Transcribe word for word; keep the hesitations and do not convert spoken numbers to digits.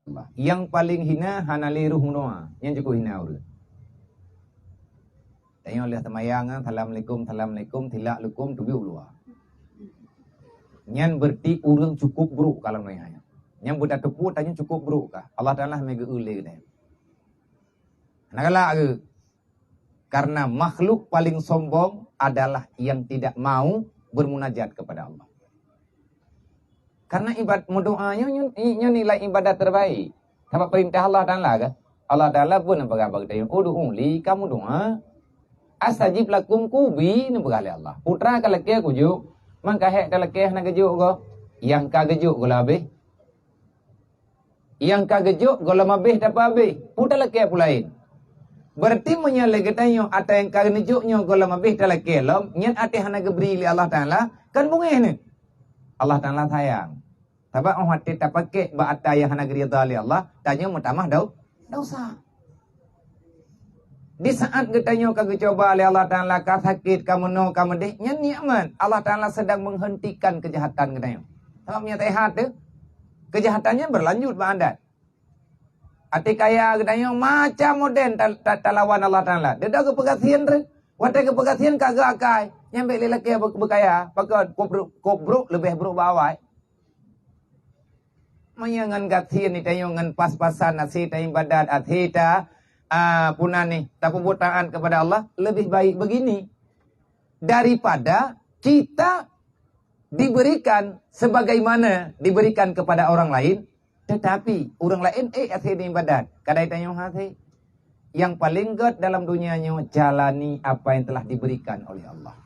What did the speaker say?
Allah. Nyang paleng hina hana lé roh meudoa. Nyan cukup hina ureuëng. Tanyoe lheueh seumayang, "Assalamualaikum, assalamualaikum," tilak lukôm teubiet u luwa. Nyan berarti ureuëng cukup brôk ka lam donya nyan. Nyan beutateupeue tanyoe cukup brôk ka. Allah Taala meugeue lé geutanyoe. Hana galak geuh. Karena makhluk paling sombong adalah yang tidak mau bermunajat kepada Allah. Karena ibad-, meudoa nyoe, nyoe, nyoe nilai ibadat terbaik. Sabab perintah Allah Taala kan? Allah Taala pun neupeugah bak geutanyoe, "Ud'uni," kamu doa. "Astajib lakum," kubi neupeugah lé Allah. Putra ka lakée kujok, mangka hék ka lakée hana geujok goh. Nyang ka geujok goh lom abéh. Nyang ka geujok goh lom abéh tapeuabéh, peue talakée peue laén. Berarti meunyoe lé geutanyoe ata nyang ka neujok nyoe goh lom abéh talakée lom, nyan até hana geubri lé Allah Taala, kan beungéh nyoe. Allah Taala sayang. Sabab óh até tapakék bak ata nyang hana geuridha lé Allah, tanyoe meutamah dau-, dosa. Di saat geutanyoe ka geucoba lé Allah Taala, ka sakét, ka meunoe, ka meudéh, nyan nikmat. Allah Taala sedang menghentikan kejahatan geutanyoe. Sabab meunyoe teuhat teuh, kejahatan nyan berlanjut bak adat. Até kaya geutanyoe macam model ta-, ta-, talawan Allah Taala. Deungon geupeugasien teuh. Watée geupeugasien ka geuakai. Nyan bék lé lakée beu-, beukaya. Pakon? Kôp brôk, kôp brôk leubeh brôk bak awai. Meunyoe ngon gasien tanyoe ngon pas-pasan até ta ibadat, até ta, a, puna nih, tapeubuet taat kepada Allah, lebih baik begini daripada kita diberikan sebagaimana diberikan kepada orang lain, tetapi ureuëng laén ék até ibadat, kadai tanyoe hase. Nyang paleng gét dalam dunia nyoe jalani apa yang telah diberikan oleh Allah.